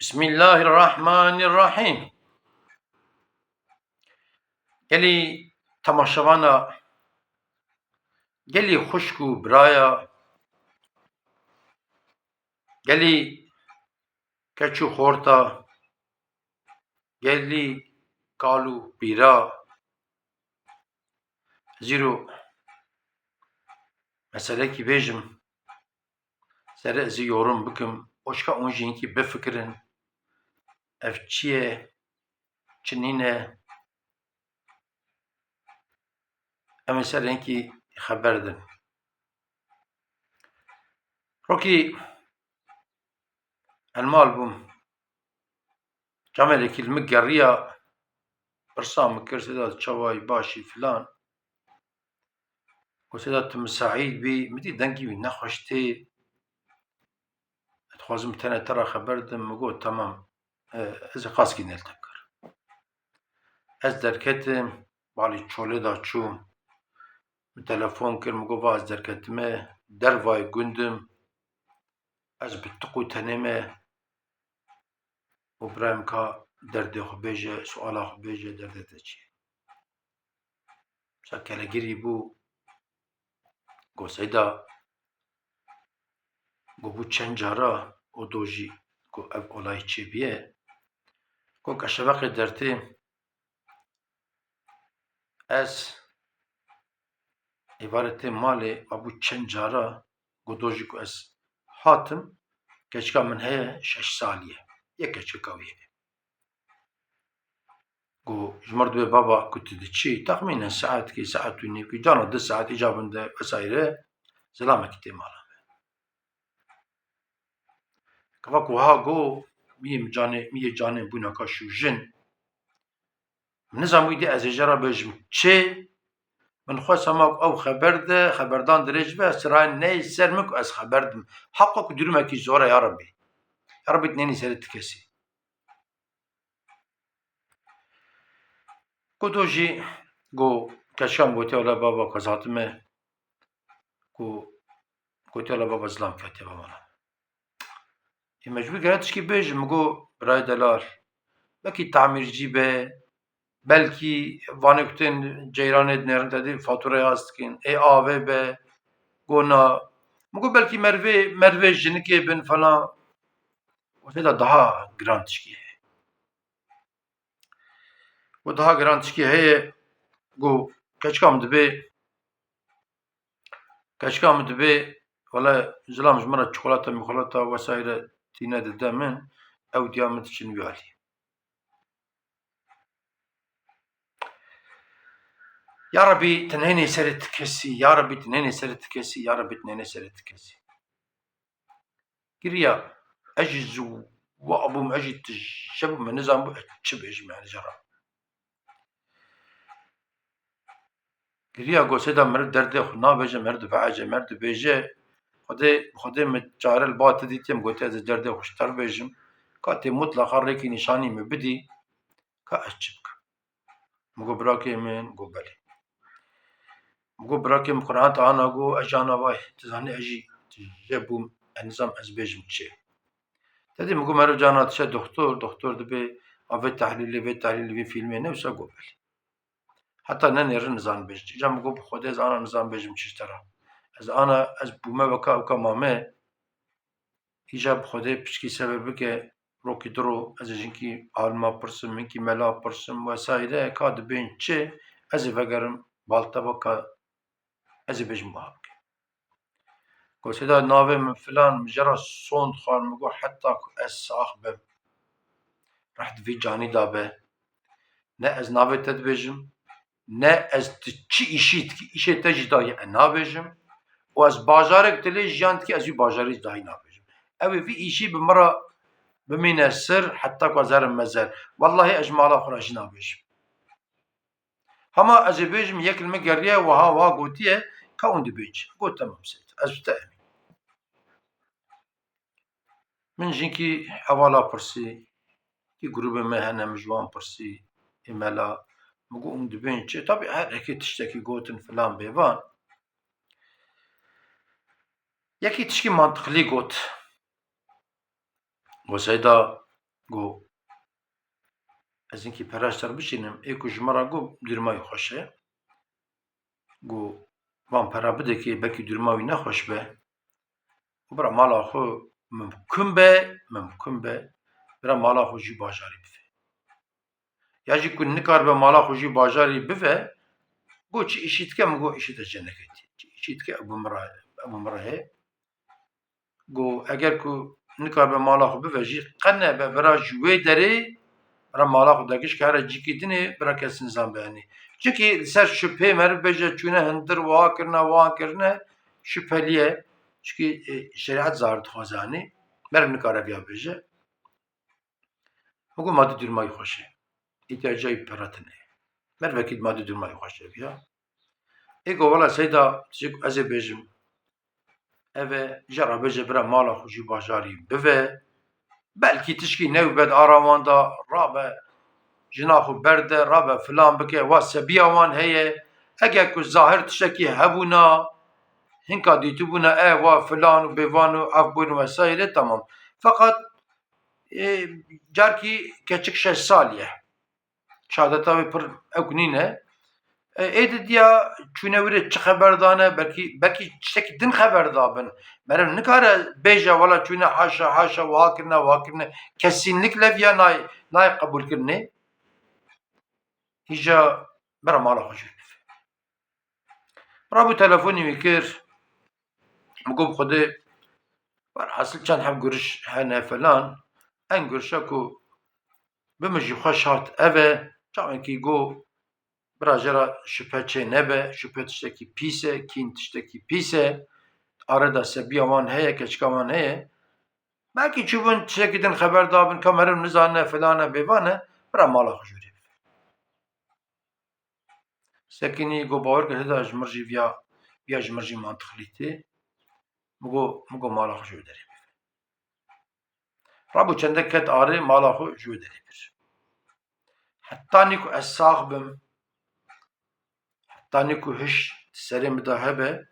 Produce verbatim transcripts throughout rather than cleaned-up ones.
Bismillahirrahmanirrahîm. Gelî temaşevana, gelî xwişk û biraya, gelî keç û xorta, gelî kal û pîra, ez îro meselekî bêjim, serê ez ê yorum bikim, oşka hûn jî hinkî bifikirin, ev çi ye, çi nîne, em ê ser hinkî xeber din. Rokî ez mal bûm. Camerêkî li min geriya, pirsa min kir, Sêda çawa yî, baş î filan. Got, Sêda tu misaîd bî, min dî dengê wî nexweş tê. Ez dixwazim tenê te re xeber dim. Min got, Temam. E, ez ê qaskî nêl te kir. Ez derketim, balî çolê de çûm. Min telefon kir, min got, Va ez derketime, dervayê gund im. Ez bi tiq û tenê me û birayê min ka derdê xwe bêje, suala xwe bêje, derdê te çi ye? Sa kelegirî bû, got, Seyda, got, bû çend cara û do jî, got, ev olayî çêbîye. Got, ke şeveqê dertê ez êvarê tê malê, va bû çend cara, got, do jî ku ez hatim, keçika min heye şeş salî ye. Yek keçika wî heye. Got, ji mir dibê, baba, ku tu diçî, texmînen saetkî, saet û nîvkî, cana du saet îcabin de vesaire, zilamekî tê mala me. Keva ku ha got, miyê canê, miyê canê bûna ka şûjin. Min nizam wî dî ez ê jê re bêjim çi? Min xwest hema ku ew xeber de, xeberdan dirêj be, ez sirayê neyê ser min ku ez xeber dim. Heqa ku durumekî zor e, ya Rebî. Ya Rebî, tu nênî serê ti kesî. Ku do jî, ku keçika min gotiye, wela baba, ku ez hatime, ku gotiye, wela baba, zilam ketiye, baba. Ê mecbûr gere tişkî bêjim, min got, birayê delal, belkî tamîrcî be, belkî vanê ku tên ceyranê dinêrin te dî fatureyê hez dikin, ê avê be, got na. Min got, belkî mervê, mervê jinikê bin falan. Wextê de daha giran tişkî heye. Got, daha giran tişkî heye, got, keçika min dibê, keçika min dibê, wele zilam ji min re çikolata, mikolata vesaire tîne dide min, ew diya min diçin wî alî. Ya Rebî, tu nênê serê ti kesî, ya Rebî, tu nênê serê ti kesî, ya Rebî, tu nênê serê ti kesî. Giriya. Ez jî ziwa bûm, ez jî tije bûm, min nizanbû ez çi bêjim, yani, ji re. Giriya, got, Seyda, meriv derdê xwe nabêje, meriv dibeece, meriv dibêje, Xwedê, Xwedê min çare li ba te dîtiye, min gotiye ez ê derdê xwe ji te re bêjim. Ka tê mutlaqa rêkê nîşanî min bidî, ka ez çi bikim? Min got, birakê min, got, belê. Min got, birakê min, Quran te ana got, ez jî ana vay, tu zanî ez jî tije bûm, ez nizam ez bêjim çi. Te dî min got, meriv cana dişe doktor, doktor dibê, a vê tehlîlê, vê tehlîlê, vê fîlmê ne wisa, got, belê. Heta nenêrin nizan bêj. Îca min got, bi Xwedê ez ana nizan bêjim çi ji te re. Ez ana, ez bûme weka, weka mame. Îca bi Xwedê piçkî sebir bike, rokî du ro, ez ê jinkî alima pirsim, hinkî mela pirsim vesaire, ka dibên çi, ez ê vegerim bal te, weka ez ê bêjim wiha bike. Got, Seyda, navê min filan, min jê re sond xwar, min got, heta ku ez sax bim, reh di vî canî de be, ne ez navê te dibêjim, ne ez tu çi îşî dikî, îşê te jî dahî ez nabêjim û ez bajarek tu lê jiyan dikî, ez wî bajarî jî dahî nabêjim. Ew ê vî îşî bi min re bimîne sir heta ku ez herim mezer. Wellahî ez ji mala xwe re jî nabêjim. Hema ez ê bêjim, yek li min geriye, wiha, wiha gotiye, ka hûn dibên çi? Got, temam Seyda, ez bi te emîn. Min jinkî hevala pirsî, kî grûbê me hene, min ji wan pirsî, ê mela, min got, hûn dibên çi? Tabî her yekê tiştekî gotin filan bêvan. Yekî tişkî mantiqlî got. Got, Seyda, Got, ez hinkî pera ji te re bişînim, ê ku ji min re got, dûrma wî xweş e. Got, van pera bide kê, belkî dûrma wî nexweş be. Û bira mala xwe mimkun be, mimkun be, bira mala xwe jî bajarî bife. Ya jî ku nikaribe mala xwe jî bajarî bive, got, çi îşî dike? Min got, îşî te jê neketî. Çi îşî dike? Ew bi min re, ew bi min re heye. Got, eger ku nikaribe mala xwe bive jî, qe nebe, bira ji wê derê, bira mala xwe dergiş ke here cîkî dinê, bira kes nizan be, yanî. Çimkî li ser şubhê meriv bêje, çûne hundir, wiha kirine, wan kirine, şubhelî ye. Çimkî, e, şerîet zahir dixwaze, yanî. Meriv nikare viya bêje. Min got, madî dûrma wî xweş e. Îhtiyacê wî pere tune ye. Mervekî madî dûrma wî xweş e viya. Ê got, wela seyda, tiştek ez ê bêjim. Ev e, jê re bêje bira mala xwe jî bajarî bive. Belkî tişkî newbet ara wan da rabe, jina xwe berde, rabe filan bike, wa sebiya wan heye. Eger ku zahir tiştekî hebûna, hinka dîtibûna, e, wa filan û bêvan û ev bûn vesaire, tamam. Feqet, e, carkî keçik şeş salî ye. Şehadeta wê pir ewk nîne. E, ê didiya çûne wî rê çi xeber dane, belkî, belkî tiştekî din xeber dabin. Meriv nikare bêje, wela çûne haşa, haşa, wiha kirine, wiha kirine. Kesînlikle viya nayê, nayê qebûlkirinê. Îja bira mala xwe jê bife. Rabû telefonî wî kir. Min got, bi Xwedê, werhasil çend heb guriş hene filan. En gurişa ku bi min jî xweş hat ev e. Çaxekî got, bira jê re şubhe çê nebe. Şubhe tiştekî pîs e, kîn tiştekî pîs e. Arê de sebiya wan heye, keçika wan heye. Belkî çûbûn tiştekî din xeber dabin, ka meriv nizane, filan e, bêvan e, bira mala xwe jê re bife. Sekinî got, bawer kir, heda ji mir jî viya, viya ji mir jî mantiqlî tê. Min got, min got, mala xwe ji wê derê bife. Rabû çendek ket arê, mala xwe ji wê derê bir. Hetanî ku ez sax bim, hetanî ku hiş di serê min de hebe,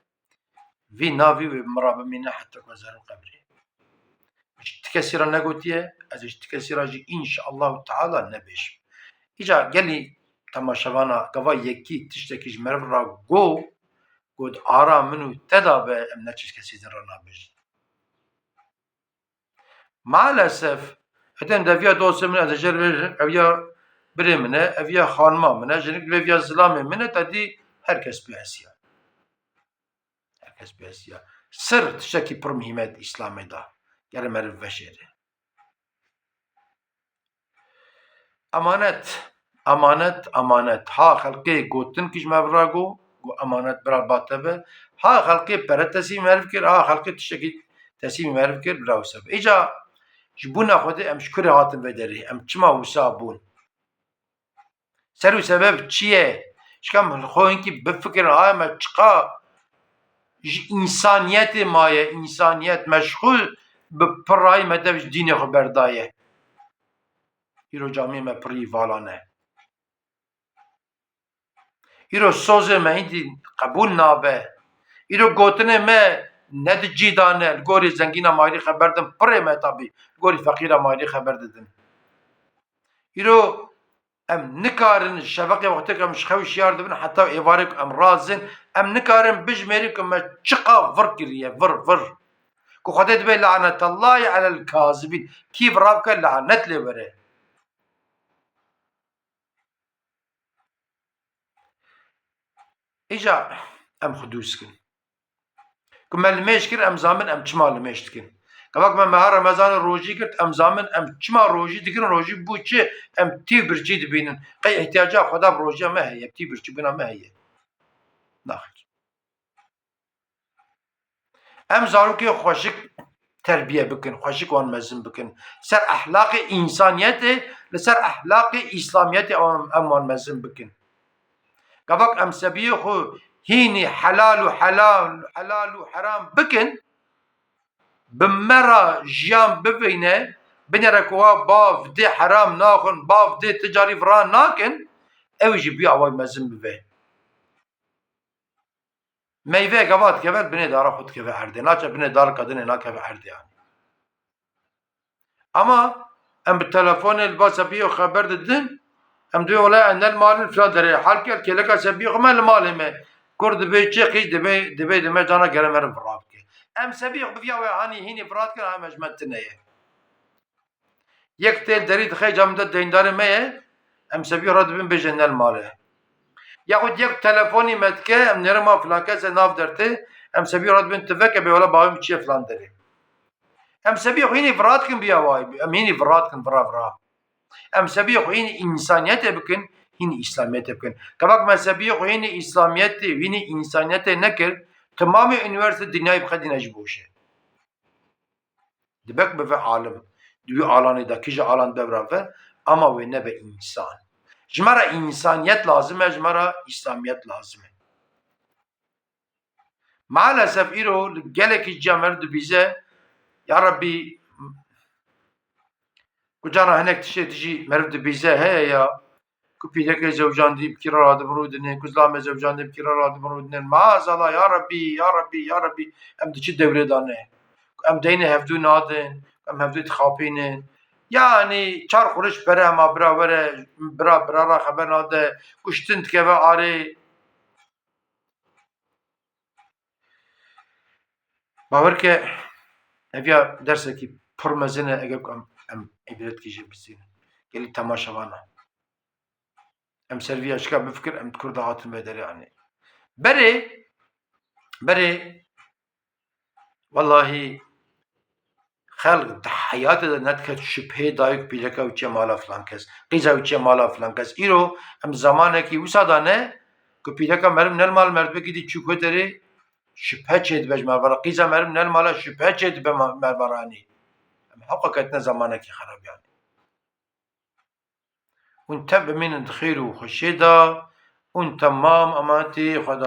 vî navî wê bi min re bimîne heta ku ez herim qebrê. Ji ti kesî re negotiye, ez ê ji ti kesî re jî înşeallahu teala nebêjim. Îca gelî temaşevana gava yekî tiştekî ji meriv re got, got ara min û te de be, em ne çi kesî din re nabêjin. Maalesef, hetên deviya dostê min, ez ê jê re bêjim, ev ya birê min e, ev ya xanima min e, jinik divê viya zilamê min e, te dî her kes bihesiya. Her kes bihesiya. Sir tiştekî pir muhîm e di Îslamê de. Gere meriv veşêre. Emanet, emanet, emanet. Ha xelkê gotin kî ji me vira got, got emanet bira ba te be. Ha xelkê pere tesîmî meriv kir, ha xelkê tiştekî tesîmî meriv kir, bira wisa be. Îca ji bûna Xwedê em ji kurê hatin vê derê, em çima wisa bûn? Ser û sebeb çi ye? Ji kem xwe hinkî bifikirin, aya me çiqa ji însaniyetê maye, însaniyet me ji xwe bi pirayî me dev ji dînê xwe berdaye. Îro camiyê me pirî valan e. Îro sozê me hîndî qebûl nabe. Îro gotinê me ne di cî de ne, li gorî zengîna mayrî xeber din, pirê me tabî, li gorî feqîra mayrî xeber didin. Îro em nikarin şeveqê wextê ku em ji xew şiyar dibin heta êvarê ku em razin, em nikarin bijmêrin ku me çiqa vir kiriye, vir, vir. Ku Xwedê dibê lanetellahî alel kazibîn. Kî vira bike lanet lê were. Îca em xwe dûst kin. Ku me limêj kir, em zamin em çima limêj dikin. Gava ku me meha Remezanê rojî girt, em zamin em çima rojî digirin, rojî bû çi, em tî û birçî dibînin. Qey ihtiyaca Xweda bi rojiya me heye, tî û birçîbûna me heye. Naxir. Em zarokê xweşik terbiye bikin, xweşik wan mezin bikin. Ser ehlaqê însaniyetê, li ser ehlaqê îslamiyetê em, em wan mezin bikin. Gavak em sebiyê xwe hînî helal û helal, helal û heram bikin, bi me re jiyan bivîne, binêre ku wa bav dê heram naxwin, bav dê ti carî vira nakin, ew jî bî away mezin bibe. Meyve gava dikeve, binê dara xwe dikeve erdê. Naçe binê darika dinê nakeve erdê yani. Ama Em bi telefonê li ba Sebiyê xeber didin. Em dibê wele em ne li malin filan derê. Halkê kêleka Sebiyê xwe me li malê me. Kur dibê çi qîz dibê, dibê dime cana gere meriv vira bike. Em Sebiyê xwe bi viya we hanî hînî vira dikin, em hejmet tine ye. Yek tê li derî dixe, ca min de deyndarê me ye, em Sebiyê re dibin bêje ne li malê. Yaxud yek telefonî me dike, em nêre ma filan kes e nav dertê, em Sebiyê re dibin tu veke bê wele bavê min çiye filan derê. Em Sebiyê xwe hînî vira dikin bi ya wayî, em hînî vira dikin vira vira. Em Sebiyê xwe hînî însaniyetê bikin, hînî Îslamiyetê bikin. Kevak me Sebiyê xwe hînî Îslamiyetê, hînî însaniyetê nekir, temamê unîversîte dinyayê bi xwe dîne ji boşê. Dibe ku bibe alim. Di wî alanê de, kîja alan dibe bira ve, ama wê nebe însan. Ji me re însaniyet lazim e, ji me re Îslamiyet lazim e. Maalesef îro li gelekî ciya meriv dibîze, ya Rebbî, ku cana hinek tiştê dijî meriv dibîze heye ya, ku pîrekê zewcandî bi kîra radibin rûdinin, ku zilamê zewcandî bi kîra radibin rûdinin. Maazallah, ya Rebbî, ya Rebbî, ya Rebbî, em di çi dewrê de ne? Ku em deynê hevdû nadin, ku em hevdû dixapînin. Yanî çar xuriş pere hema bira were, bira, bira ra xeber nade, kuştin dikeve arê. Bawer ke ev ya dersekî pir mezin e, eger ku em, em îbretkî jê bistînin. Gelî temaşevana. Em ser vî aşka bifikir, em di Kurda hatin vê derê anî. Berê, berê, wellahî, xelk di heyatê de nediket şibhê dayik pîreka wî çiye mala filan kes, qîza wî çiye mala filan kes. Îro em zamanekî wisa de ne, ku pîreka meriv ne li mal merdimekî dî çû ku derê şibhe çêdibe ji merva re. Qîza meriv ne li mala şibhe çêdibe ma-, merva re anî. Em heqa ketine zamanekî xerab yanî. Hûn tev bimînin di xêr û xweşiyê de, hûn temam emanetê Xweda.